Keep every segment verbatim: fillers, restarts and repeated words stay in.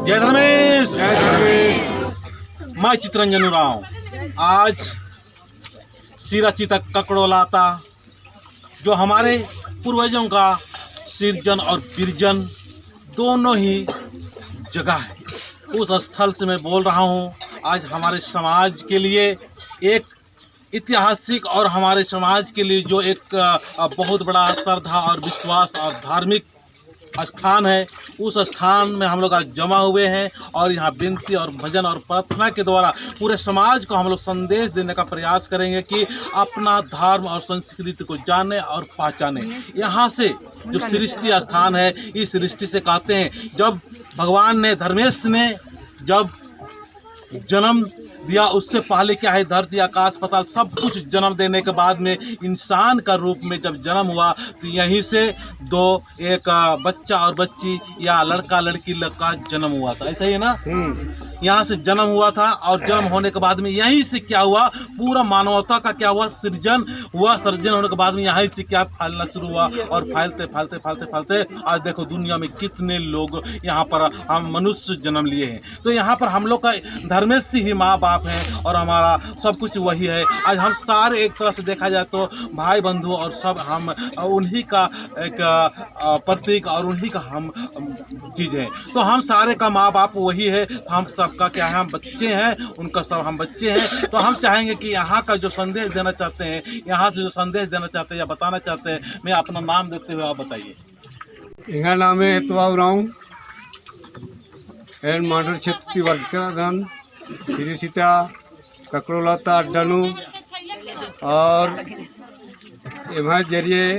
जय धर्मेस। मैं चितरंजन उराँव। आज सिरा सिता ककड़ो लाता, जो हमारे पूर्वजों का सिरजन और बिरजन दोनों ही जगह है, उस स्थल से मैं बोल रहा हूँ। आज हमारे समाज के लिए एक ऐतिहासिक और हमारे समाज के लिए जो एक, अ, बहुत बड़ा श्रद्धा और विश्वास और धार्मिक स्थान है, उस स्थान में हम लोग आज जमा हुए हैं और यहाँ विनती और भजन और प्रार्थना के द्वारा पूरे समाज को हम लोग संदेश देने का प्रयास करेंगे कि अपना धर्म और संस्कृति को जाने और पहचाने। यहाँ से जो सृष्टि स्थान है, इस सृष्टि से कहते हैं, जब भगवान ने, धर्मेश ने जब जन्म दिया, उससे पहले क्या है, धरती, आकाश, पाताल, सब कुछ जन्म देने के बाद में इंसान का रूप में जब जन्म हुआ, तो यहीं से दो, एक, अ, बच्चा और बच्ची या लड़का लड़की लोग का जन्म हुआ था, ऐसा ही है ना? हम्म। यहाँ से जन्म हुआ था और जन्म होने के बाद में यहीं से क्या हुआ, पूरा मानवता का क्या हुआ, सृजन हुआ। सृजन होने के बाद में यहीं से क्या फैलना शुरू हुआ और फैलते, फैलते, फैलते, फैलते आज देखो दुनिया में कितने लोग यहाँ पर हम मनुष्य जन्म लिए हैं। तो यहाँ पर हम लोग का धर्मेस ही माँ बाप हैं और हमारा सब कुछ वही है। आज हम सारे एक तरह से देखा जाए तो भाई बंधु और सब हम उन्हीं का एक, अ, प्रतीक और उन्हीं का हम, अम, चीज़ है। तो हम सारे का माँ बाप वही है, हम सबका क्या है, हम बच्चे हैं, उनका सब हम बच्चे हैं। तो हम चाहेंगे कि यहाँ का जो संदेश देना चाहते हैं, यहाँ से जो संदेश देना चाहते हैं या बताना चाहते हैं, मैं अपना नाम देते हुए आप बताइए। एंग्है नामे एतवा उराँव, एन मांडर क्षेत्र ती बरचका रअदन, सिरा सिता, ककड़ो लाता अड्डा नू, और एम्है जरिए,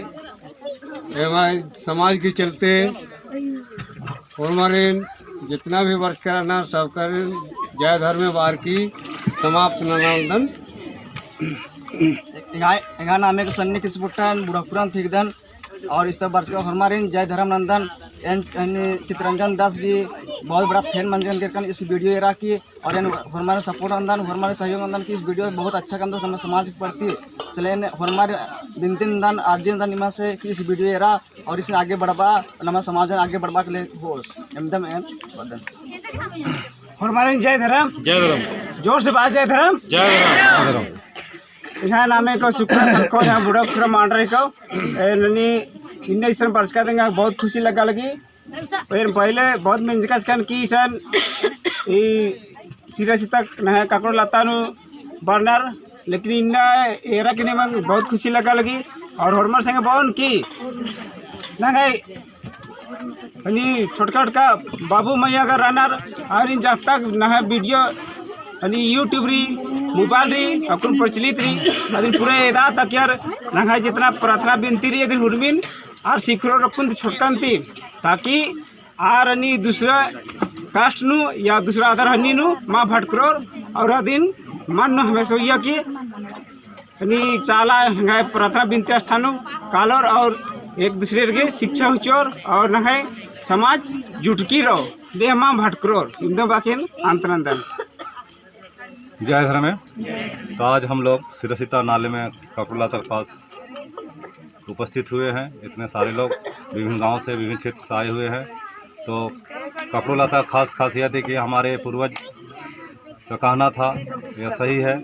एम्है समाज के चलते, होरमारिन जितना भी बरचका रअनर, सबकरिन जय धर्मे बअर की समाप्त ननालदन। एंग्है, एंग्है नामे के सन्नी किस्पोट्टन, बुढ़ापुरान ती हिकदन, और इस्ता बरचका होरमारिन जय धर्म नन्दन। एन, एन चितरंजन दास की बहुत बड़ा fan मंजकन केरकन इस video एरा की, और एन होरमारिन support नन्दन, होरमारिन सहयोग नन्दन कि इस video बहुत अच्छा काम दस नम्है समाज के प्रति। चले एन होरमारिन बिनती नन्दन, आर्जी नन्दन निमा से कि इस video एरा और इसे आगे बढ़बा, नम्है समाजन आगे बढ़बा के लिए होस। एकदम एन बदन। होरमारिन जय धर्म। जय धर्म। जोर से बआ जय धर्म। जय धर्म। एंग्है नामे को सुखराम को, यहाँ बुढ़ापुरा मांडर को। ए, ननी इन्ने इसन बरचका रअदन, बहुत खुशी लग्गा लगी। फिर पहले बहुत मेंजकन कि इसन ई सिरा सिता नम्है ककड़ो लाता नू बरनर, लेकिन इन्ना एरा की निमन बहुत खुशी लग्गा लगी। और होरमर संगे बओन कि नम्है हनी छोटका छोटका बाबू मइय्याँ गा रअनर, आरिन जब तक नम्है video हनी YouTube रई, mobile रई, अक्कुन प्रचलित रई, अदिन पूरा एदा तकियर नम्है जितना प्रार्थना बिनती रई, अदिन हुरमिन आर सिखरोर अक्कुन छोटकन ती, ताकि आर हनी दूसरा caste नू या दूसरा other हनी नू मा भटकरोर, और अदिन मन नू हमेशा उइया कि हनी चाला नम्है प्रार्थना बिनती स्थान नू कालोर और एक दूसरेर गे शिक्षा हुचोर और नम्है समाज जुटकी रओ, दे मा भटकरोर, इन्दम बाकिन अंत नन्दन। जय धर्मे। तो आज हम लोग सिरा सिता नाले में ककड़ो लाता के पास उपस्थित हुए हैं। इतने सारे लोग विभिन्न गांव से, विभिन्न क्षेत्र से आए हुए हैं। तो ककड़ो लाता का खास खासियत है कि हमारे पूर्वज का कहना था, यह सही है,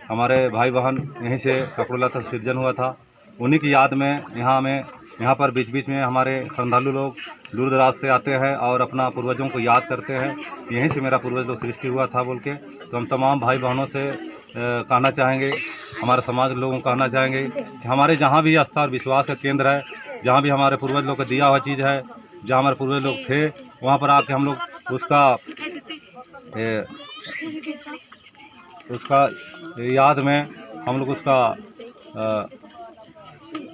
हमारे भाई बहन यहीं से ककड़ो लाता सृजन हुआ था। उन्हीं की याद में यहाँ में, यहाँ पर बीच-बीच में हमारे श्रद्धालु लोग दूर दराज से आते हैं और अपना पूर्वजों को याद करते हैं। यहीं से मेरा पूर्वज लोग सृष्टि हुआ था बोल के। तो हम तमाम भाई बहनों से, अ, कहना चाहेंगे, हमारे समाज के लोगों को कहना चाहेंगे कि हमारे जहाँ भी आस्था और विश्वास का केंद्र है, जहाँ भी हमारे पूर्वज लोग का दिया हुआ चीज़ है, जहाँ हमारे पूर्वज लोग थे, वहाँ पर आके हम लोग उसका, ए, उसका याद में हम लोग उसका, अ,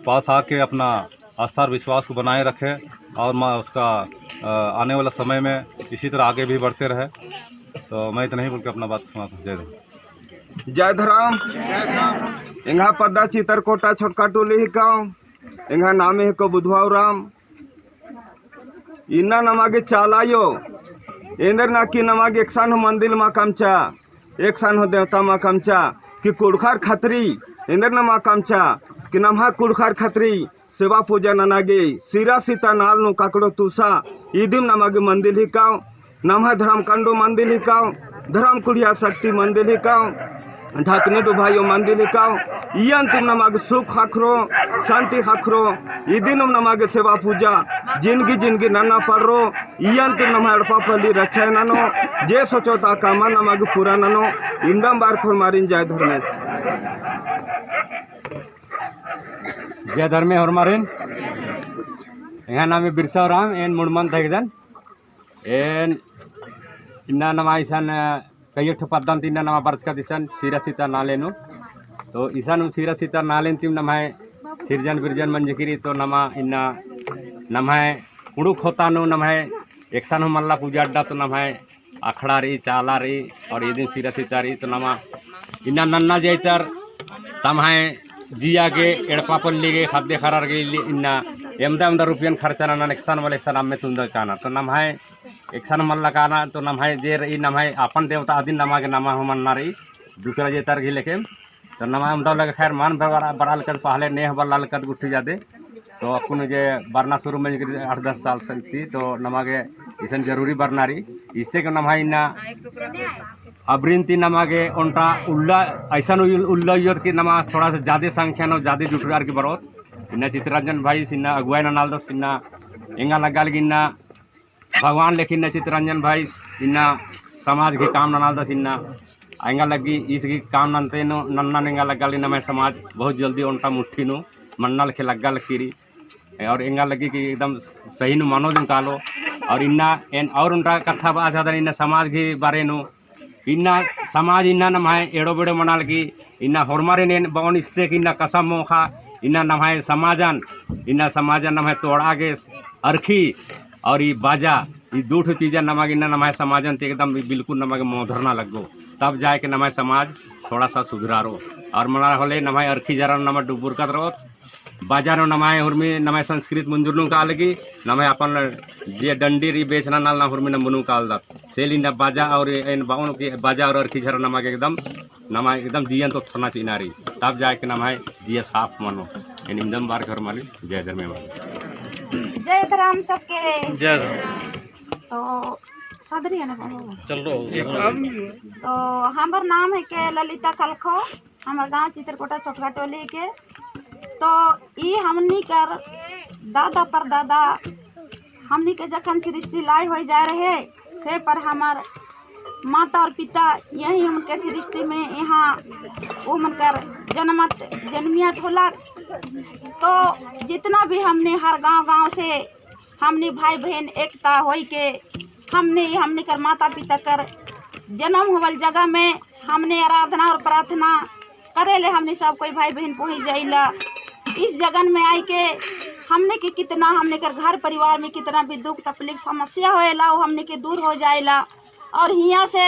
पास आके अपना आस्था और विश्वास को बनाए रखें और मैं उसका, अ, आने वाला समय में इसी तरह आगे भी बढ़ते रहे। तो मैं इतना ही बोल के अपना बात समाप्त। जय धर्म। जय धर्म। एंग्है पद्दा चितरकोटा छोटका टोली हिकौ। एंग्है नामे हिकौ बुधवा उराँव। इन्ना नमा गे चाला अयो, एन्देर ना कि नमा गे एकसन हूँ मंदिर मा कमचा, एकसन हूँ देवता मा कमचा, कि कुँड़ुख़र खतरी एन्देर नमा कमचा, कि नम्है कुँड़ुख़र खतरी सेवा पूजा नना गे सिरा सिता नाल नू ककड़ो तुसा, इदिम नमा गे मंदिर हिकौ। नम्है धर्म कंडो मंदिर हिकाओ, धर्म कुड़िया शक्ति मंदिर हिकाओ, ढकनी डुभायो मंदिर हिकाओ, इयन तुम नमा गे सुख ख़क्खरो, शांति ख़क्खरो, इदिनुम नमा गे सेवा पूजा, जिनगी जिनगी नन्ना पड़रो, इयन तुम नम्है एड़पा पल्ली रक्षा ननो, जे सोचो ता कामन नमा गे पूरा ननो, इन्दम बार होरमारिन जय धर्मेस। जय धर्मे होरमारिन। एंग्है नामे बिरसा उराँव, एन मुड़मन ता हिकदन। एन इन्ना नमा इसन कइयो ठो पद्दन ती इन्ना नमा बरचकत इसन सिरा सिता नाले नू। तो इसन सिरा सिता नालेन तिम नम्है सिरजन बिरजन मंजकी रई तो नमा इन्ना नम्है कुँड़ुख़ होता नू नम्है एकसन हूँ मल्ला पूजा अड्डा तो नम्है अखड़ा रई, चाला रई, और इदिन सिरा सिता रई, तो नमा इन्ना नन्ना जैतर तम्है जिया गे, एड़पा पल्ली गे, ख़द्द ख़र्रर गे इन्ना एमदा एमदा रुपयन खर्चा नन्ना एकसन मल्ला एकसन अम्मे तुंदा काना। तो नम्है एकसन मल्ला काना, तो नम्है जे रई, नम्है अपन देवता अदिन नमा गे नमा हूँ मन्ना रई, दूसरा जैतर गे लेके तो नमा एमदा लगे खैर मन बरा-, बरआ लगत पहले नेह बरआ लगत गुट्ठी जादे। तो अक्कुन जे बरना शुरू मंजकी रई आठ दस साल से ती, तो नमा गे इसन जरूरी बरना रई। इसते के नम्है इन्ना अबरिन ती नमा गे ओन्टा उल्ला, ऐसन उल-, उल्ला उइयोत कि नमा थोड़ा सा जादे संख्या नू जादे जुटुरअर की बरओत। इन्ना चितरंजन भाई इन्ना अगुवाई ननालदस इन्ना एंगा लग्गा लगी इन्ना भगवान लेखा इन्ना चितरंजन भाई इन्ना समाज गही काम ननालदस इन्ना। एंगा लग्गी ईस गही काम नन्ते नू नन्ना एंगा लग्गा लगी नम्है समाज बहुत जल्दी ओन्टा मुट्ठी नू मन्ना लेखे लग्गा लगी रई। और एंगा लग्गी कि एकदम सही नू मनो जुन कालो। और इन्ना एन और ओन्टा कत्था बआ चाहदन इन्ना समाज गही बारे नू। इन्ना समाज इन्ना नम्है एड़ो बेड़ो मना लगी, इन्ना होरमारिन एन बओन इसते कि इन्ना कसम मोख़ा, इन्ना नम्है समाजन, इन्ना समाजन नम्है तोड़आ गे अरखी और ई बाजा, ई दू ठो चीजन नमा गे इन्ना नम्है समाजन ती एकदम बिल्कुल नमा गे मोधरना लग्गो, तब जाए के नम्है समाज थोड़ा सा सुधरारो। और मना होले नम्है अरखी झरा नू नमा डुबुरकत रओत, बाजा नू नम्है हुरमी नम्है संस्कृत मुंजुर नू कालगी, नम्है अपन जे डंडी रई बेचना नाल ना हुरमी नम्बू नू कालदत। से ले इन्ना बाजा और एन बओन कि बाजा और अरखी झरा नमा गे एकदम, नमा एकदम जियन तो थरना चिअना रई, तब जाए के नम्है जिया साफ मनो। एन इन्दम बार घर माली, जय धर्मे वाली। जय धर्म सबके। जय धर्म। तो सदरी है ना बाबू? चल रहो। तो हमर नाम हेके ललिता कलखो। हमर गाँव चित्रकोटा छोटका टोली के। तो ई हमनी कर दादा परदादा हमनी के जखन सृष्टि लाई होई जाए रहे, से पर हमर माता और पिता यही उनके सृष्टि में यहाँ ओमन कर जनमत, जनमियत होलक। तो जितना भी हमनी हर गाँव गाँव से हमनी भाई बहिन एकता होई के हमनी, हमनी कर माता पिता कर जनम होवल जगह में हमनी आराधना और प्रार्थना करे ले हमनी सब कोई भाई बहिन पहुँच जाइला। इस जगन में आई के हमनी के कितना, हमनी कर घर परिवार में कितना भी दुख तकलीफ समस्या होएला, वो हमनी के दूर हो जाएला। और हियाँ से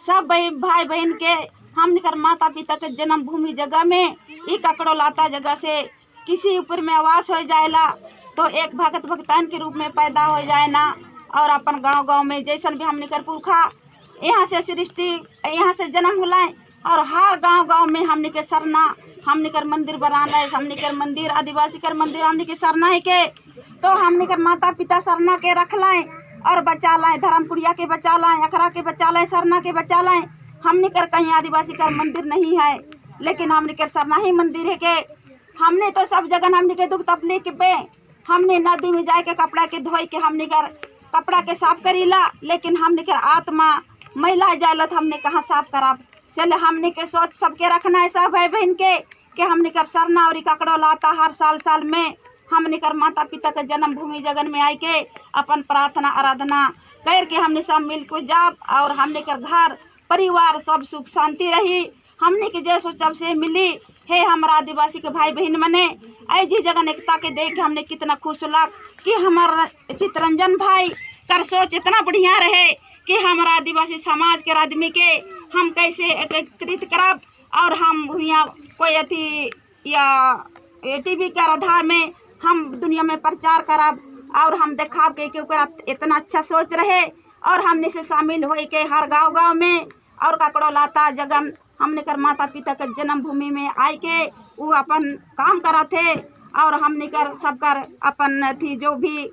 सब भाई, भाई बहिन के हमनी कर माता पिता के जन्म भूमि जगह में, ई ककड़ो लाता जगह से किसी ऊपर में आवास हो जाएला, तो एक भगत भगतान के रूप में पैदा हो जाए ना, और अपन गांव गांव में जैसन भी हमनी कर पुरखा यहाँ से सृष्टि, यहाँ से जन्म होलाय, और हर गांव गांव में हमनी के सरना, हमनी कर मंदिर बनाना है, हमनी कर मंदिर, आदिवासी कर मंदिर हमनी के सरना हेके, तो हमनी कर माता पिता सरना के रखलाय और बचालाय, धर्म कुड़िया के बचालाय, अखड़ा के बचालाय, सरना के बचालाय। हमनी कर कहीं आदिवासी कर मंदिर नहीं है, लेकिन हमनी कर सरना ही मंदिर हेके। हमने तो सब जगन हमनी के दुख तकलीफ के बे, हमने नदी में जाए के कपड़ा के धोई के हमनी कर कपड़ा के साफ करीला, लेकिन हमनी कर आत्मा मैला जाएला तो हमने कहाँ साफ करब? से ले हमनी के सोच सबके रखना है सब भाई बहिन के, कि हमनी कर सरना और ई ककड़ो लाता हर साल साल में हमनी कर माता पिता के जन्म भूमि जगन में आए के अपन प्रार्थना आराधना करके हमनी सब मिलके जाब और हमनी कर घर परिवार सब सुख शांति रही। हमनी के जे सोचब से मिली। हे हमरा आदिवासी के भाई बहिन मने, ऐ जी जगन एकता के देख के हमने कितना खुश होलक कि हमर चितरंजन भाई कर सोच इतना बढ़िया रहे कि हमरा आदिवासी समाज के आदमी के हम कैसे एकत्रित करब और हम भुइयाँ कोई अथी या ये टीवी के आधार में हम दुनिया में प्रचार करब और हम देखाब के, कि ओकर इतना अच्छा सोच रहे और हमने से शामिल होई के हर गांव गांव में और ककड़ो लाता जगन हमने कर माता पिता के जन्मभूमि में आए के उ अपन काम करत हे और हमने कर सबकर अपन अथी जो भी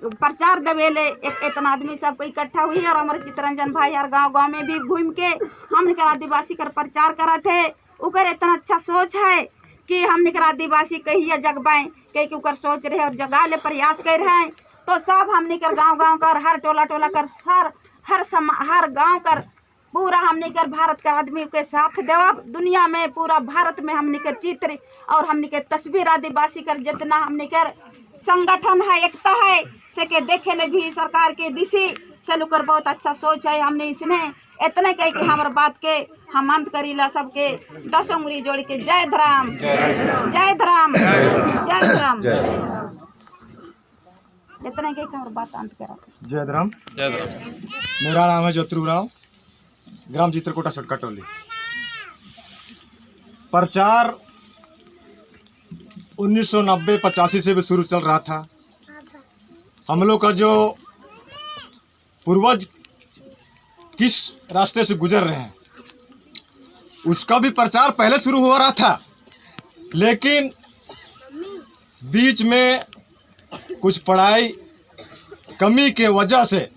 प्रचार देवेले एक, एतना आदमी सब कोई इकट्ठा हुई और हमर चितरंजन भाई हर गाँव गाँव में भी घूम के हमनी कर आदिवासी कर प्रचार करत है। उकर एतना अच्छा सोच है कि हमनी कर आदिवासी कहिया जगबाएं, कहिके उकर सोच रहे और जगाले प्रयास कर रहे। तो सब हमनी कर गाँव गाँव कर, हर टोला टोला कर, सर, हर समा-, हर गाँव कर पूरा हमनी कर भारत कर आदमी के साथ देवब। दुनिया में पूरा भारत में हमनी कर चित्र और हमनी के तस्वीर आदिवासी कर जितना हमनी कर संगठन है, एकता है, सेके देखेले भी सरकार के दिसी से लुकर बहुत अच्छा सोच है। हमने इसने एतने कहिके हमर बात के हम अंत करीला। सबके दस उंगरी जोड़ के जय धरम, जय धरम, जय धरम। एतने कहिके हमर बात अंत करा। जय धरम। जय धरम। मेरा नाम है ज्योति उराँव, ग्राम चित्रकोटा छोटका टोली। प्रचार उन्नीस सौ नब्बे पचासी से भी शुरू चल रहा था। हम लोग का जो पूर्वज किस रास्ते से गुजर रहे हैं, उसका भी प्रचार पहले शुरू हो रहा था, लेकिन बीच में कुछ पढ़ाई कमी के वजह से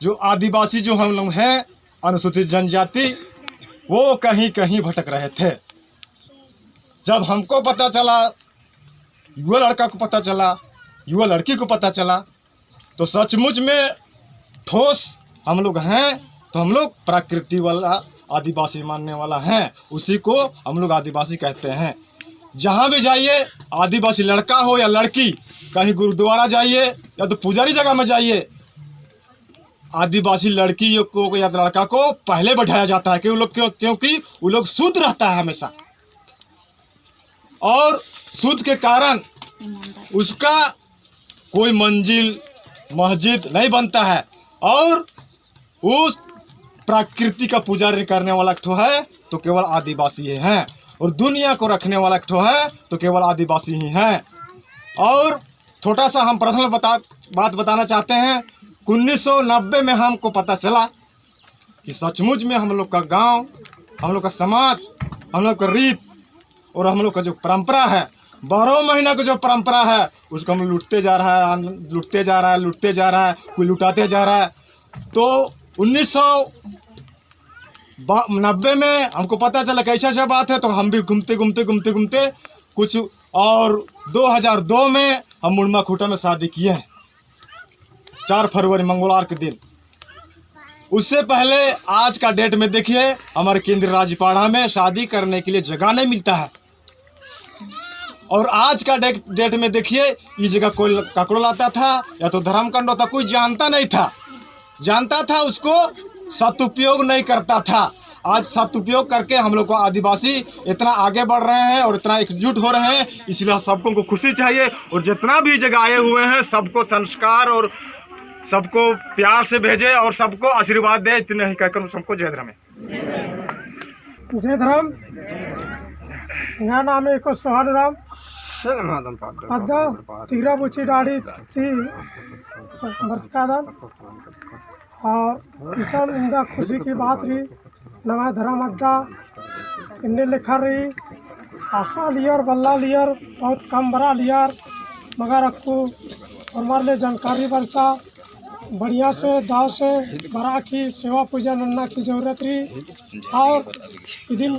जो आदिवासी जो हम लोग हैं, अनुसूचित जनजाति, वो कहीं कहीं भटक रहे थे। जब हमको पता चला, युवा लड़का को पता चला, युवा लड़की को पता चला, तो सचमुच में ठोस हम लोग हैं, तो हम लोग प्रकृति वाला आदिवासी मानने वाला हैं, उसी को हम लोग आदिवासी कहते हैं। जहाँ भी जाइए, आदिवासी लड़का हो या लड़की, कहीं गुरुद्वारा जाइए या तो पुजारी जगह में जाइए, आदिवासी लड़की को या लड़का को पहले बैठाया जाता है, क्यों लोग, क्यों, क्योंकि वो लोग शुद्ध रहता है हमेशा। और शुद्ध के कारण उसका कोई मंजिल मस्जिद नहीं बनता है। और उस प्रकृति का पुजारी करने वाला एक ठो है तो केवल आदिवासी ही हैं, और दुनिया को रखने वाला एक ठो है तो केवल आदिवासी ही हैं। और छोटा सा हम पर्सनल बता, बात बताना चाहते हैं। उन्नीस सौ नब्बे में हमको पता चला कि सचमुच में हम लोग का गांव, हम लोग का समाज, हम लोग का रीत और हम लोग का जो परंपरा है, बारह महीना का जो परंपरा है, उसको हम लूटते जा रहा है, लूटते जा रहा है, लूटते जा रहा है, कोई लुटाते जा रहा है। तो उन्नीस सौ नब्बे में हमको पता चला कैसा ऐसा बात है, तो हम भी घूमते, घूमते, घूमते, घूमते कुछ, और दो हज़ार दो में हम मुड़मा खूंटा में शादी किए हैं, चार फरवरी मंगलवार के दिन। उससे पहले आज का डेट में देखिए, हमारे केंद्रीय राजपाड़ा में शादी करने के लिए जगह नहीं मिलता है। और आज का डेट, डेट में देखिए, ये जगह कोई ककड़ो लाता था या तो धर्म कंडो था, कोई जानता नहीं था। जानता था, उसको सदुपयोग नहीं करता था। आज सदुपयोग करके हम लोग को आदिवासी इतना आगे बढ़ रहे हैं और इतना एकजुट हो रहे हैं, इसलिए सबको को खुशी चाहिए। और जितना भी जगह आए हुए हैं, सबको संस्कार और सबको प्यार से भेजे और सबको आशीर्वाद दे। इतने ही कहकर सबको जय धर्म। जय धर्म। एंग्है नामे एको सोहन राम। अद्दा तिगरा बुची डाड़ी ती बरचकादन। और इसन इन्दा खुशी की बात रई, नवा धर्म अड्डा इन्ने लेखा रई, अख़ा लियर, बल्ला लियर, बहुत कम बरा लियर, मगर अक्कु होरमर ले जानकारी बरचा, बढ़िया से, दव से बरा की सेवा पूजा नन्ना की जरूरत रई। और इदिन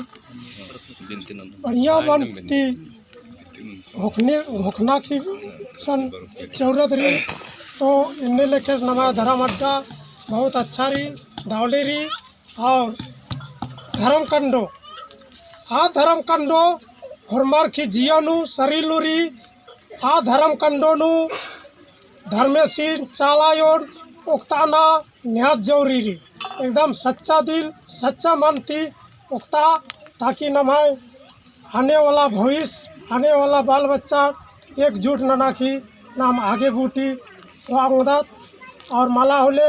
बढ़िया मन ती घोखने, घोखना की सन जरूरत रई। तो इन्ने लेखे नवा धर्म अड्डा बहुत अच्छा रई, दवले रई। और धर्म कंडो, आ धर्म कंडो होरमर की जिया नू, शरीर नू रई। आ धर्म कंडो नू धर्मेसिन चाला अयोन ओक्ताना नेहात जरूरी रई। एकदम सच्चा दिल, सच्चा मन ती ओक्ता, ताकि नम्है आने वाला भविष्य, आने वाला बाल बच्चा एकजुट नना की नाम आगे बूटी ओंगदत। और मला होले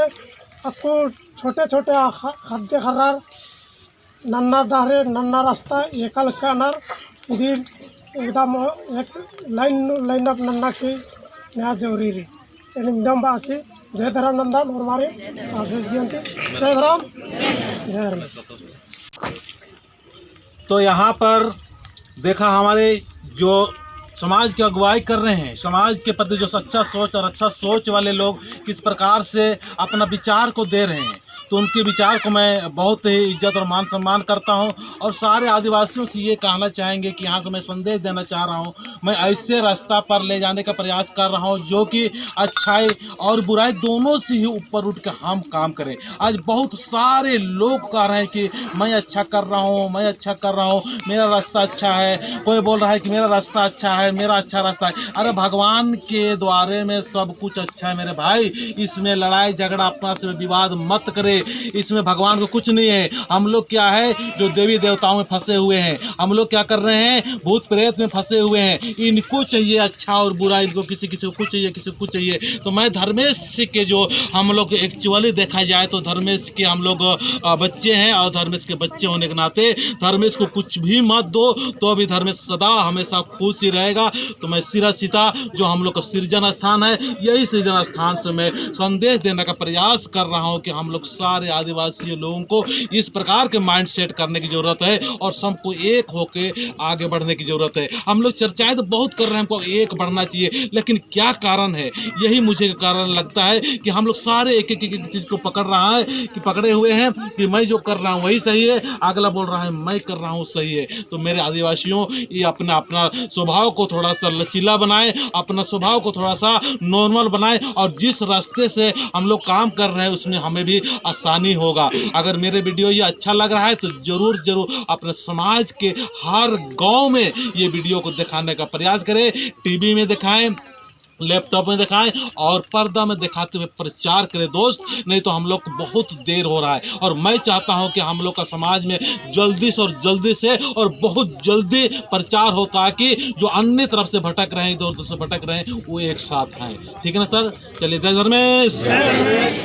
अक्कु छोटे छोटे ख-, खद्दे खर्रार नन्ना डहरे, नन्ना रास्ता एकल कानर, इदिन एकदम एक लाइन, लाइन अप नन्ना की नेहात जरूरी रई। एन एकदम बाकी जय धर्म नंदन और हमारे सासस जयंती। जय धर्म, जय धर्म। तो यहाँ पर देखा हमारे जो समाज की अगुवाई कर रहे हैं, समाज के प्रति जो अच्छा सोच और अच्छा सोच वाले लोग किस प्रकार से अपना विचार को दे रहे हैं, तो उनके विचार को मैं बहुत ही इज्जत और मान सम्मान करता हूँ। और सारे आदिवासियों से ये कहना चाहेंगे कि यहाँ से मैं संदेश देना चाह रहा हूँ, मैं ऐसे रास्ता पर ले जाने का प्रयास कर रहा हूँ जो कि अच्छाई और बुराई दोनों से ही ऊपर उठ के हम काम करें। आज बहुत सारे लोग कह रहे हैं कि मैं अच्छा कर रहा हूँ, मैं अच्छा कर रहा हूँ, मेरा रास्ता अच्छा है, कोई बोल रहा है कि मेरा रास्ता अच्छा है, मेरा अच्छा रास्ता है। अरे, भगवान के द्वारे में सब कुछ अच्छा है मेरे भाई, इसमें लड़ाई झगड़ा अपना से विवाद मत करे, इसमें भगवान को कुछ नहीं है। हम लोग क्या है, जो देवी देवताओं में फंसे हुए हैं, हम लोग क्या कर रहे हैं, भूत प्रेत में फंसे हुए हैं। इनको चाहिए अच्छा और बुरा, इनको किसी किसी को कुछ चाहिए, किसी को कुछ चाहिए। तो मैं धर्मेश के जो हम लोग actually देखा जाए तो धर्मेश के हम लोग, अ, बच्चे हैं और धर्मेश के बच्चे होने के नाते धर्मेश को कुछ भी मत दो तो भी धर्मेश सदा हमेशा खुश ही रहेगा। तो मैं सिरा सीता जो हम लोग का सृजन स्थान है, यही सृजन स्थान से मैं संदेश देने का प्रयास कर रहा हूँ कि हम लोग सारे आदिवासी लोगों को इस प्रकार के mindset करने की ज़रूरत है और सबको एक होके आगे बढ़ने की ज़रूरत है। हम लोग चर्चाएं तो बहुत कर रहे हैं, हमको एक बढ़ना चाहिए, लेकिन क्या कारण है? यही मुझे कारण लगता है कि हम लोग सारे एक, एक, एक, एक चीज़ को पकड़ रहा है, कि पकड़े हुए हैं कि मैं जो कर रहा हूँ वही सही है, अगला बोल रहा है मैं कर रहा हूँ सही है। तो मेरे आदिवासियों, ये अपना, अपना स्वभाव को थोड़ा सा लचीला बनाएं, अपना स्वभाव को थोड़ा सा normal बनाएं और जिस रास्ते से हम लोग काम कर रहे हैं उसमें हमें भी आसानी होगा। अगर मेरे video ये अच्छा लग रहा है तो ज़रूर, ज़रूर अपने समाज के हर गांव में ये video को दिखाने का प्रयास करें, TV में दिखाएं, laptop में दिखाएं और पर्दा में दिखाते हुए प्रचार करें दोस्त, नहीं तो हम लोग को बहुत देर हो रहा है। और मैं चाहता हूं कि हम लोग का समाज में जल्दी से और जल्दी से और बहुत जल्दी प्रचार हो, ताकि जो अन्य तरफ से भटक रहे हैं, इधर उधर से भटक रहे हैं, वो एक साथ आएं। ठीक है ना सर? चलिए, जय धर्मेश।